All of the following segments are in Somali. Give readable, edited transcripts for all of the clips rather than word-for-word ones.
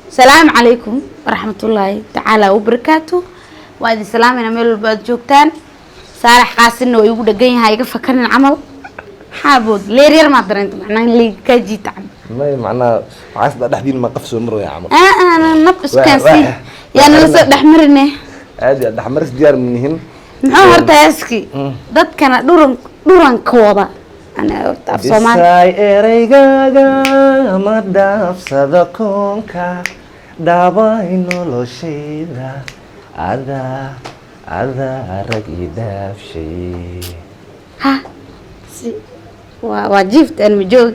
Salaamu calaykum waraxmatullaahi tacaala wabarakaatu. Waa idin salaamayna meel walba aad joogtaan. Saalax Qaasinna waa igu dhegan yahay, iga fakarin camal. Xaabood leer yar maa dareenta, macnaha in layga kaa jiita camal? May, macnaha waxaa isdhaa dhexdiin ma qaf soo maraya camal. Nab iskaansi yaa nala soo dhex marine. Aad iyo dhexmaris diyaar manihin. Muxuu horta heeski dadkana dhuran dhurankooda ana horta af Soomaali. Dhisay ereygaaga ma dhaafsada koonka, dhaabay noloshayda, adaa adaa rag i dhaafshay. Ha si waa jiiftaan ma joog.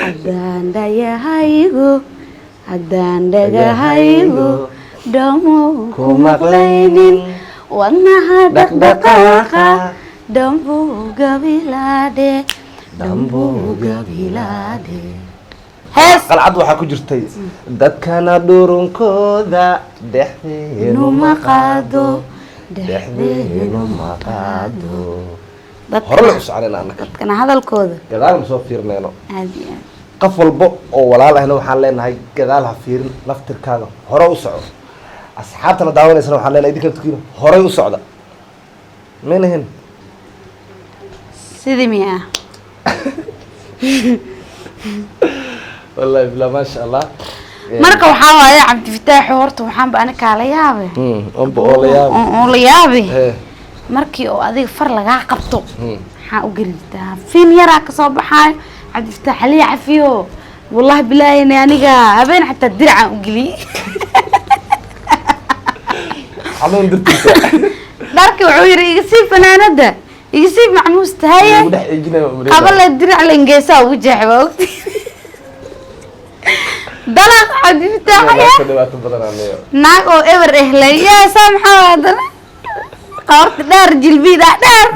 Haddaan dhagahaygu, haddaan dhagahaygu dhamo ku maqlaynin, wadnaha dhaqdhaqaaqa dhambuu gabilaadhe, dhambuu gabilaadhe. Hees. Qalcad waxaa ku jirtay dadkana dhurunkooda dhexdeenu ma qaado, dhexdeenu ma qaado. Hore la u soconayna annaka. Dadkana hadalkooda. Gadaal ma soo fiirnayno. Aad iyo aad. Qof walba oo walaal ahna waxaan leenahay, gadaal ha fiirin, naftirkaaga hore u soco. Asxaabtana daawanaysana waxaan leenahay, idinka naftirkiina horey u socda, maynahin? Sidii miyaa? Wallahi bilaa, maasha Allah. Marka waxaa waaye, Cabdifataaxo, horta waxaanba ani kaala yaabe. Unba oo la yaab. Oo la yaabe. Markii oo adiga far lagaa qabto, maxaa u gelitaa? Fiin yaraa kasoo baxaayo. Cabdifataax haliya cafiyo, wallahi bilaahina aniga habeen xataa diracaan u geliyey. Xanuun dartiisa. Dharki wuxuu yidhi, iga sii fanaanada, iga sii macmuusta, haye. Ugu dhex eejinayo umaleynaya. Qaba le dirac lengeesaa ugu jeexay, waa ogti dalaq Cabdifataax ayaa. Naagta dhibaato badan aan leeyahay. Naag oo eber ehlay yaa saa maxaa haddana qoorta dheer, jilbiida dheer,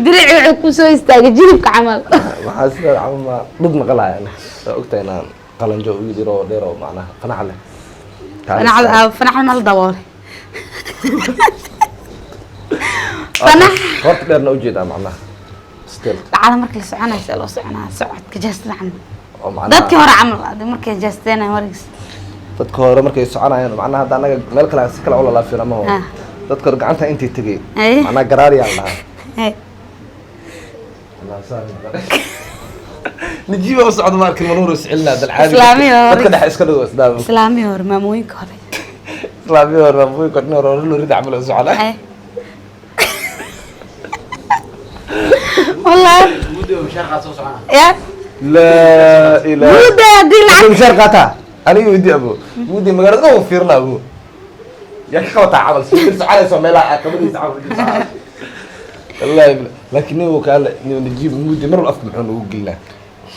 dirici wuxuu kusoo istaagay jilibka camal. Waxaa sidaa camal ma dhud maqalaya. Waa ogtahay inaan qalanjo u yidhi oo dheer oo macnaha fanax leh. Fanaxda fanaxda ma la daboolay fanax? Qoorta dheerna ujeedaa macnaha still. Dhacda marka la soconaysa see loo soconaa? Socodka jaastada camal. Oo macnaha dadkii hore camal adi markay jaasteenay markiis. Dadka hore markay soconayaan, macnaha hadda anaga meel kale aan si kale ula laafin ama dadka hore gacanta intay tegay. Macnaha garaariyaan dhahaa. Najiiba u socdo ma arkin, manuur is celinaa dalcaadi. Islaamiga hore. Dadka dhexe iska dhigo isdaam. Islaamihii hore, maamooyinka hore. Islaamiga hore, maamooyinka hore, hore lorida camal u socda. Wallahi ya. Laa ilaaha. Muuda haddii Hadda lacag mushaar qaataa aniga weydii abo muudi magaalada dhan fiirna abo yaa ka qabataa camal sii soconayso meelaha caqabadiisa camal ku jirta. Wallahi laakiin nin uu kaale nin Najiib muudi mar walba afka muxuu nagu gelinaa?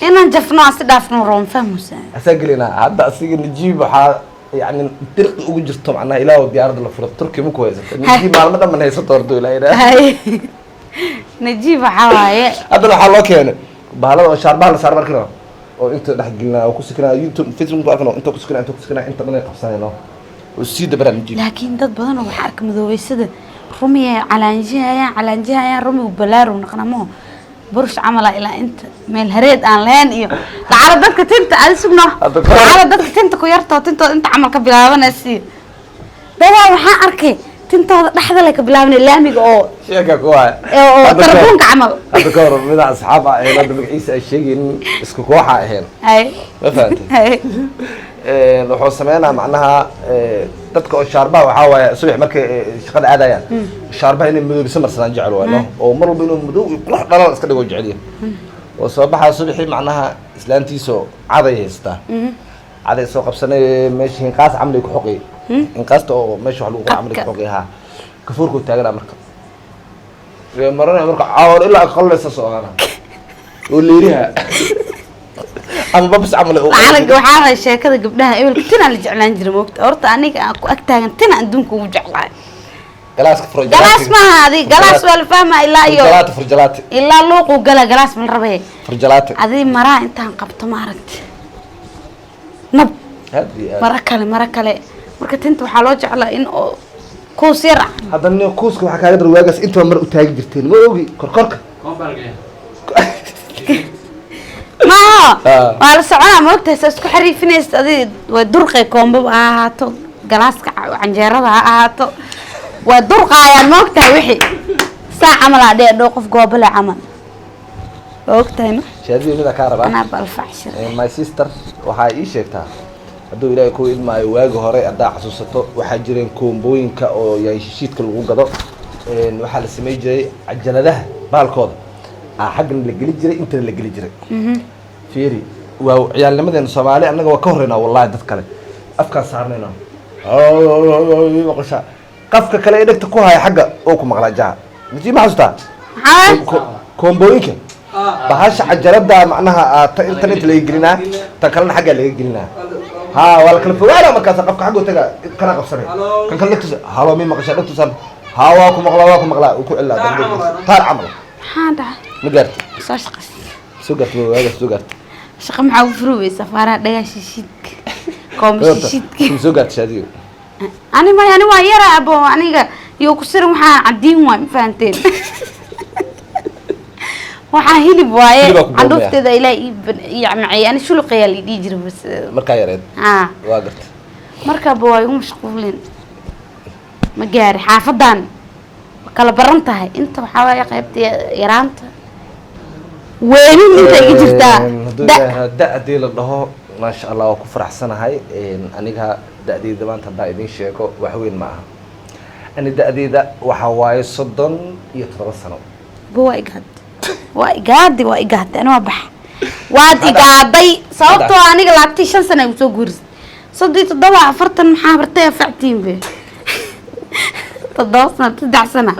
Inaan jafno aan si dhaafno roon fahmusa. Asaa gelinaa hadda asiga. Najiib waxaa yani dirqi ugu jirto macnaha ilaa oo diyaaradda la furo Turki ma ku haysato Najiib maalmo dhan man haysato horto ilaa ilaa. Hay. Najiib waxaa waaye. Haddana waxaa loo keenay bahalada oo shaarbaha la saar markino oo inta dhex gelinaa oo ku sikinaa YouTube, Facebook ku arkano, inta ku sikinaa, inta ku sikinaa, inta dhan ay qabsanayno oo sii dabaraan Najiib. Laakiin dad badan oo waxaa arka madoobeysada rumiya calaanjihayaan, calaanjihayaan, rumigu balaarow naqnamo burush camala ilaa inta meel hareed aan lahayn iyo lacala dadka tinta adi sugno. Hadda ka hor- Lacala dadka tinta ku yartoo tintooda inta camal ka bilaabanaysi dadaa waxaa arkay tintooda dhexda lay ka bilaabanay laamiga oo Sheeka ku waaya. oo Hadda ka hor- tarabuunka camal. Hadda ka hor mida asxaab ah ahayn, hadda magaciisa ay sheegaynin, isku kooxa ahayn. Ma fahantay? Hay. Wuxuu sameynaa macnaha dadka oo shaarbaha waxaa waaye subax markay shaqada aadayaan shaarbaha inay madoobiso marsadaan jecel waay, no, oo mar walba inuu madow iyo qurux dhalal iska dhigo jecel yahay oo soo baxaa subaxii. Macnaha islaantiisoo caday haystaa, caday soo qabsanay, meesha hinqaas camal ay ku xoqay, hinqaasta oo meesha wax lagu qoro camal ay ku xoqay. Ha kafuurka u taaganaa marka maranaya, marka caawar ilaa aqallaysa soo ahaana oo leeriha ama babs camal ay u Lacala waxaa waay sheekada gabdhaha ebelka tinaa la jeclaan jiray moogta. Horta aniga aan ku ag taagan tina adduunka ugu jeclaay. Galaaska furo. Galaas maaha adi galaas waa la fahmaa ilaa iyo Furjalaati, furjalaati. Ilaa luuquu gala galaas ma la rabee? Furjalaati. Adi maraa intaan qabto ma aragti nab. Aad iyo aad. Mara kale, mara kale marka tinta waxaa loo jeclaa in oo kuus yar ah. Hadda nin kuuska waxaa kaaga dar waagaas intaba mar u taagi jirteen ma ogi korkorka. Maaha. Ah. Waa la soconaa, ma ogtahay? Saa isku xariifinaysa adi, waa durqay. Koombaba ha ahaato, galaaska canjeerada ha ahaato, waa durqaayaan, ma ogtahay? Wixii saa camal aa dhee dhow, qof goobale camal, waa ogtahay, no? Shaadiyo, mida kaa rabaa. Anaa balfacshir. My sister, waxaa ii sheegtaa, hadduu Ilaahay ku idmaayo, waagi hore haddaa xasuusato, waxaa jireen koombooyinka oo yaanshishiidka lagu gado. Waxaa la samey jiray cajaladaha baalkooda aa xaggana la geli jiray, intana la geli jiray. Fiiri, waa ciyaalnimadeena Soomaali, annaga waa ka horreynaa wallahi. Dad kale afkaan saarnayna, maqashaa qafka kale ee dhegta ku haya xagga oo ku maqlaa jaha miji, ma xasuustaa? Maxaa? Koombooyinka bahasha cajalada macnaha intan inta laga gelinaa, tan kalena xaggaa laga gelinaa. Ha, waa la kala fogaana. Markaas qofka xaggu taga, kana qabsanay kan kale dhegtusa. Halo, mi maqashaa? Dhegtusan. Ha, waa ku maqlaa, waa ku maqlaa, uu ku celaa taar camal. Maxaa dhacay? Ma gaarti? Soo shaqays. Soo gaarti, waaga soo gaarti. Shaqa maxaa ugu furubeysa faaraha dhagaa shishiidka, koomba shishiidka? Soo gaarti, Shaadiyo. Ani may, ani waa yara abo, aniga iyo ku sirin waxaa cadiin waay, ma fahanteen? Waxaa hilib waaye. Hilibaa ku goobmaya. Candhuufteeda ilaa ii ii macay, ani shuluqayaa la dhihi jiray bas. Markaa yareed? Haa. Waa garta. Markaaba waa igu mashquulin, ma gaari. Xaafadan waa kala baran tahay. Inta waxaa waaye qaybta yaraanta, weynin inta iga jirtaa. Hadduu da Ilaahay da haddii la dhaho, maasha Allah, waa ku faraxsanahay. Aniga da-deyda maanta haddaan idiin sheego, wax weyn ma aha. Ani da-deyda waxaa waaye 37 sano. Ba waa igaad, waa igaadi, waa igaadi. Ani waa bax, waad igaaday, sababtoo aniga 25 sana igu soo guurisay. 37, 40, maxaa bartay? Afactiin be 7 sano, 3 sana,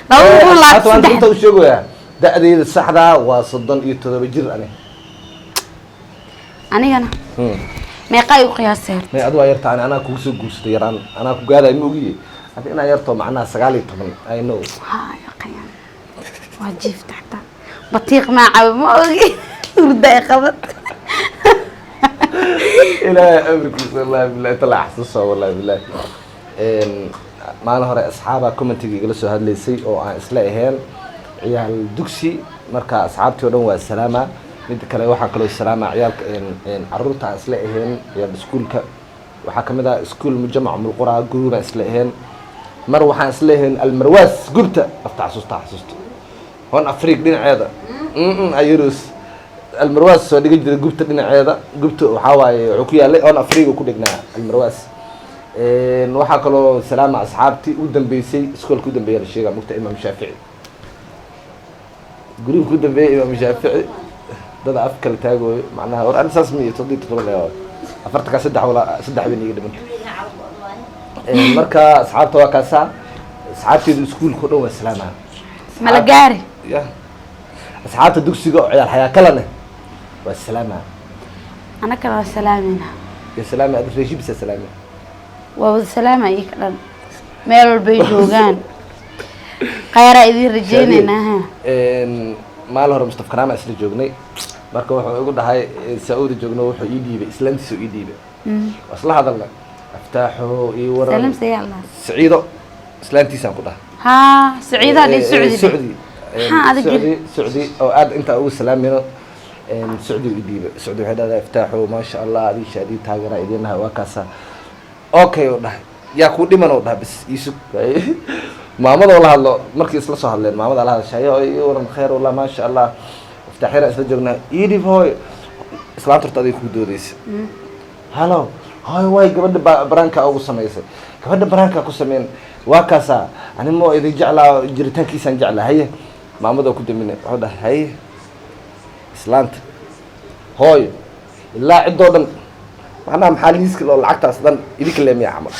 2023. Inta u sheegoyaa, da-deyda saxdaa waa 37 jir ani. Anigana meeqa ay u qiyaasay horta? May, adu waa yarta. Ani anaa kugu soo guursaday yaraan, anaa ku gaadaay, ma ogiye. Adi inaa yarto macnaha 19, I know. Haa, yaqayaan waa jiifta, xataa batiiq maa cabo, ma ogi, hurda ay qabad. Ilaahay amarkiisa, wallahi billahi tala xasuusa, wallahi billahi. Maalin hore asxaaba commentiga igala soo hadlaysay oo aan isla ahayn ciyaal dugsi. Marka asxaabtii oo dhan waa salaama. Midda kale, waxaan kaloo salaama ciyaalka caruurta aan isla ahayn ciyaal iskuulka. Waxaa kamid ah iskuul Mujamac Mulqura, group aan isla ahayn. Mar waxaan isla ahayn Almarwaas, gubta afta xasuusta, xasuusta Hon Afriik dhinaceeda ayurus Almarwaas soo dhigan jiray, gubta dhinaceeda. Gubta waxaa waaye wuxuu ku yaalay Hon Afriiga, ku dhegnaa Almarwaas. Waxaa kaloo salaama asxaabtii u dambeysay, iskoolka u dambeeya la sheegaa mugta, Imaam Shaafici, guriga ku dambeeyay Imaam Shaafici. Dada af kala taagooyo macnaha. War ani saas miyo 37 leeyahay, 40-kaa saddex walaa saddex bay iga dhimanta. Marka asxaabta waa kaasaa, asxaabteedu iskuulka o dhan waa salaama. Mala gaari. Ya, asxaabta dugsiga oo ciyaal xayaa kalene waa salaama. Anakana waa salaamayna. Ya salaami, ada reeshibisa salaami. Waa wada salaama iika dhan, meel walbay joogaan, khayraa idiin rajeynaynaa ha. Maalin hore Mustafa Karaama isla joognay. Marka wuxuu igu dhahay, Sacuudi joogno, wuxuu ii dhiibay islaantiisa ii dhiibay. Waa isla hadalnay, aftaaxo ii waran. Salam sayaa. Saciido islaantiisaan ku dhahay. Haa, Saciidaa dhin. Socdi. Socdi. Maxaa adig? Socdi, socdi oo aad intaa ugu salaamayno. Socdi ii dhiibay. Socdi waxay dhahdaa, iftaaxo, maasha Allah, adii shaadii taageera idiin nahay, waa kaasa. Okay, oo dhahay, yaa kuu dhiman, oo dhahay, bas iisug maamadoo la hadlo. Markii isla soo hadleen, maamada la hadashay, ii waran, khayr wallah, maasha Allah, iftaaxyara isla joognaa, ii dhib hooy islaanta horta adiga kuu doodeysa. Halo hooy, waay gabadha baraanka ugu samaysay, gabadha baraanka ku sameyn, waa kaasaa. Ani ma idin jeclaa, jiritaankiisaan jeclaa. Haye, maamada ku damine, wuxuu dhahay, haye islaanta hooyo ilaa ciddoo dhan macnaha maxaa liiska oo lacagtaas dhan idinka leemiya camal.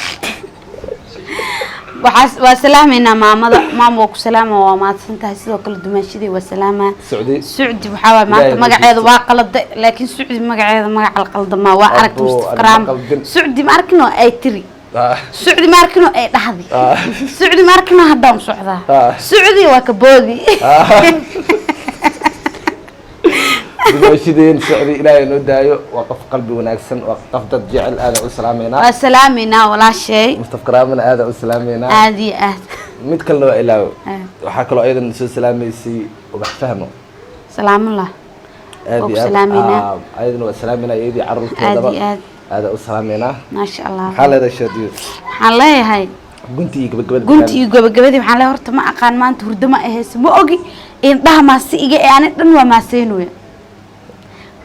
Waxaa waa salaamaynaa maamada. Maama, waa ku salaama, waa mahadsan tahay. Sidoo kale dumaashadii waa salaamaa. Socdi. Sucdi waxaa waay maanta Ilaahay magaceeda najiisto. Waa qalada, laakiin Sucdi magaceeda magaca la qaldamaa waa aragta. Abo, Mustafa adiga Karaam. qaldin. Sucdi ma arkino ay tiri. Sucdi ma arkino ay dhahdi. Sucdi ma arkino haddaan socdaa. Sucdi waa ka boodi. Dumaashadeen Socdi, Ilaahay noo daayo, waa qof qalbi wanaagsan, waa qof dad jecel, aadaan u salaameynaa. Waa salaameynaa walaashay. Mustafa Karaamana aadaan u salaameynaa. Aad iyo aad. Mid kalena waa ilaawo. Ah. Waxaa kaloo ayadana soo salaamaysay Ubax Fahmo. Salaamullah. Aad Waa ku iyo aad. salaameynaa. Ayadana waa salaameynaa, iyadii carruurtoodaba. Aad iyo aad. Aada u salaameynaa. Maasha Allah. Maxaa leedahay, Shaadiyo? Waxaan leeyahay Gunti iyo gabagabada. Gunti iyo gabagabadii waxaan leeyahay, horta ma aqaan maanta hurdo ma ahayse, ma ogi indhaha maasi iga ee ani dhan waa maaseynoya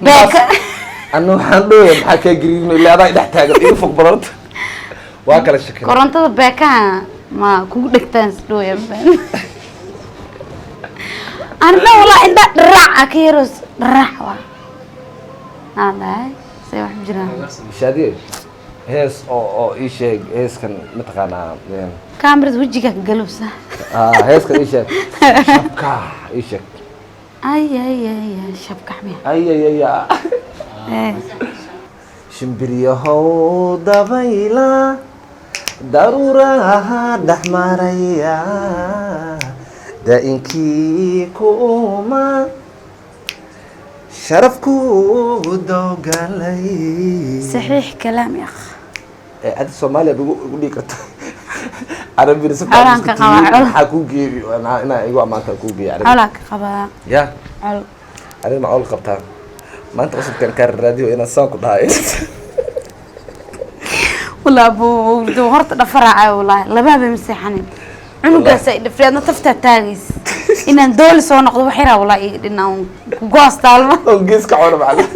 beeka. Anna waxaan dhooya, maxaa kaa gariirino? Ilaa adaa dhex taagan, iga fog badanta, waa kala shakina. Korontada beekaha ma kugu dhegtaan isdhooya? Ani dhan walaa indha dharaac a ka yaroos, dharaac waa aan dhahay, say wax ma jiraan. Shaadiye, hees oo ii sheeg, heeskan mataqaanaa? Kaamirada wejiga ka galowsa. Heeskan ii sheeg, shabka ii sheeg. Ay ay ay ay, shabkax miya? Ay ay ay ay. Eh. Shimbiryahow dabayla daruuraha dhex maraya, daa'inkii kuma sharaf ku dowgalay. Saxiix kalaam ya akh. Adi Soomaaliya igu dhigi karta, carabina si Colaan fiican ka isku qabaa, tihiin. col. Maxaa kuu geeyey inaa igu ammaanta kuu geeyey carabi? Colaa ka qabaa. Ya. Col. Aniga ma col qabtaa? Maanta qosabkan kaa raadiyo inaan saan ku dhahay. Walaa buu horta dhafaraaca, walaahi labaaba ma seexanin, cunugaas ay dhafri, adna taftaa taagays inaan dooli soo noqdo wax yaraa, walaa iga dhinaa ku goostaalma. Oo gees ka cona macallin.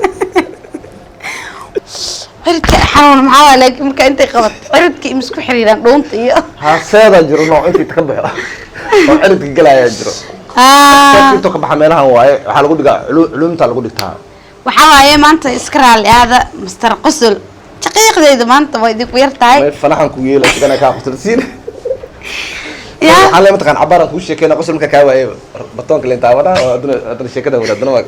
Ciridka xanuun maxaa waay? Laakiin marka intay qabat ciridka imisku xiriiraan dhuunta iyo Haaseedaa jiro nooc intii ka baxo oo ciridka galayaa jiro. Seedka intuu ka baxa meelahan waaye, waxaa lagu dhigaa culumta lagu dhigtaa. Waxaa waaye maanta iska raalli aada, Master Qosol, shaqiiqdayda maanta waa idinku yar tahay. May fanaxan ku yeela sigana kaa qosolsiin. Ya. Waxaa le mataqaan, cabaaraan kuu sheekeyna, qosol markaa kaa waaye batoonka leen taabanaa, oo haddana sheekada wada, haddana waa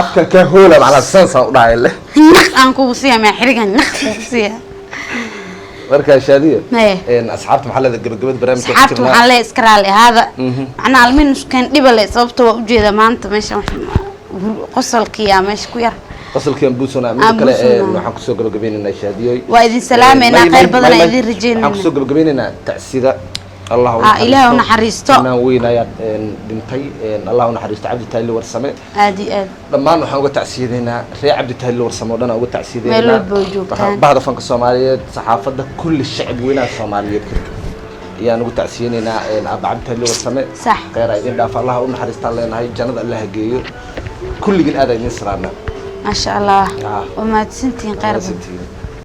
afka kaa hoola, macnaa sansaan u dhahay le. Naq aan kugu siiya maya, xirigan naq kugu siiya. Marka Shaadiya, Maye. Asxaabta maxaa leedahay gabagabada barnaamijka ku Asxaabta jirnaa? Waxaan leeyahay iska raalli ahaada, macnaa almin nuskaan dhiba le, sababta waa ujeeda maanta meesha qosolkiyaa meesha ku yar. Qosolkii aan buusanaa mida Aan kale. buusanaa. Waxaan kusoo gabagabeynaynaa, Shaadiyoy. Waa idin salaameynaa, khayr badan aan idin Waxaan rajeynaynaa. kusoo gabagabeynaynaa tacsida, Allah u Ilaahay u naxariisto. Fanaan weyn ayaa dhintay, Allah u naxariisto Cabdi Tahliil Warsame. Aad iyo aad. Dhammaan waxaan uga tacsiyadaynaa reer Cabdi Tahliil Warsame oo dhan aan uga tacsiyadaynaa. Meel walba oo joogtaan. Bahda fanka Soomaaliyeed, saxaafadda, kulli shacab weynaha Soomaaliyeed ayaan ugu tacsiyanaynaa aabba Cabdi Tahliil Warsame. Sax. Khayr ha idin dhaaf, Allah u naxariistaan leenahay, jannada Allah ha geeyo. Kulligin aad idin salaamna. Maasha Allah. Ah. Waa mahadsantihiin, khayr badan. Mahadsantihiin.